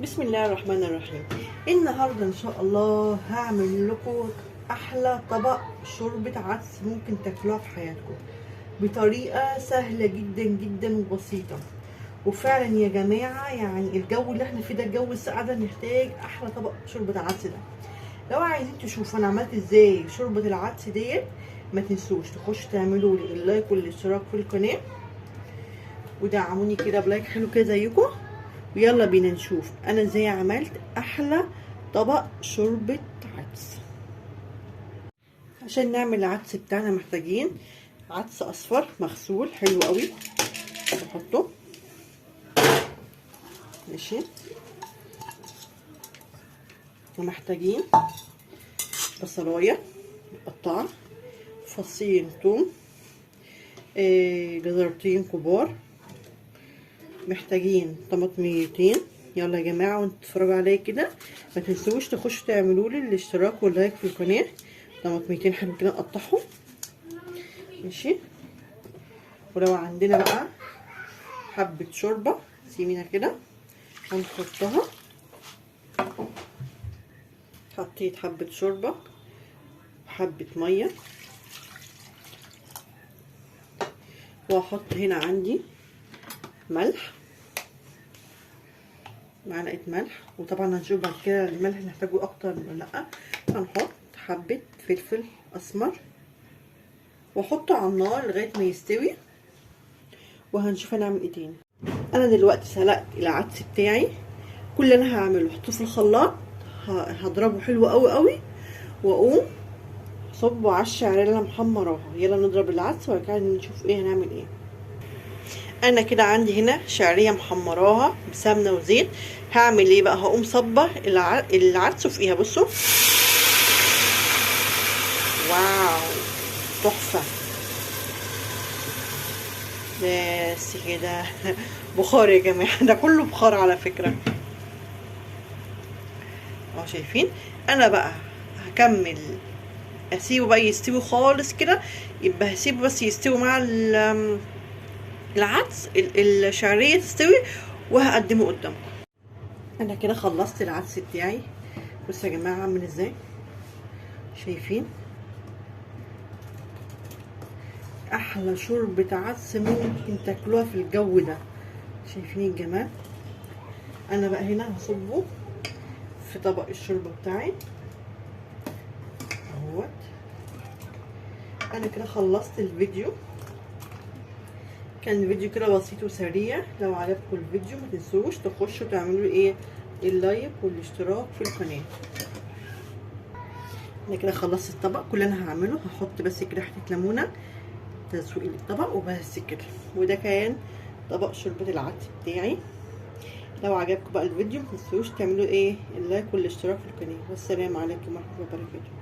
بسم الله الرحمن الرحيم. النهارده ان شاء الله هعمل لكم احلى طبق شوربة عدس ممكن تاكلوها في حياتكم بطريقة سهلة جدا جدا وبسيطة. وفعلا يا جماعة يعني الجو اللي احنا فيه ده الجو الساقع ده نحتاج احلى طبق شوربة عدس ده. لو عايزين تشوفوا انا عملت ازاي شوربة العدس ديت ما تنسوش تخشوا تعملوا لي ال like والاشتراك في القناة ودعموني كده ب like حلو كده زيكم. ويلا بينا نشوف انا ازاي عملت احلى طبق شوربة عدس. عشان نعمل العدس بتاعنا محتاجين عدس اصفر مغسول حلو قوي نحطه ماشي، ومحتاجين بصلايه مقطعه، فصين ثوم، جزرتين كبار، محتاجين طماطميتين. يلا يا جماعة وانتوا تتفرجوا عليا كده ما تنسوش تخشوا تعملوا لي الاشتراك وال like في القناة. طماطميتين حلو كده نقطعهم ماشي. ولو عندنا بقى حبه شوربة سيمينه كده هنحطها. حطيت حبه شوربة وحبه مية، واحط هنا عندي ملح، معلقه ملح، وطبعا هنشوف بعد كده الملح نحتاجه اكتر ولا لا. هنحط حبه فلفل اسمر واحطه على النار لغاية ما يستوي، وهنشوف هنعمل ايه تاني. انا دلوقتي سلقت العدس بتاعي، كل اللي انا هعمله احطه في الخلاط، هضربه حلو قوي قوي، واقوم صبه على الشعرية اللي انا محمراها. يلا نضرب العدس وبعد كده نشوف ايه هنعمل ايه. انا كده عندي هنا شعرية محمراها بسمنه وزيت. هعمل ايه بقى؟ هقوم صبه العدس فوقيها. بصوا واو تحفة، بس كده بخار يا جماعة، ده كله بخار على فكرة اهو شايفين. انا بقى هكمل اسيبه بقى يستوي خالص كده، يبقى هسيبه بس يستوي مع العدس، الشعرية تستوي، وهقدمه قدامكم. انا كده خلصت العدس بتاعي. بصوا يا جماعة عامل ازاي، شايفين احلى شوربة عدس ممكن تاكلوها في الجو ده. شايفين الجمال؟ انا بقى هنا هصبه في طبق الشوربة بتاعي اهوت. انا كده خلصت الفيديو، كان فيديو كده بسيط وسريع. لو عجبكم الفيديو ما تنسوش تخشوا تعملوا ايه ال like والاشتراك في القناة. انا كده خلصت الطبق، كل اللي انا هعمله هحط بس كده حتة ليمونه تسويق للطبق وبس كده. وده كان طبق شوربة العدس بتاعي. لو عجبكم بقى الفيديو ما تنسوش تعملوا ايه ال like والاشتراك في القناة. والسلام عليكم ورحمة الله وبركاته.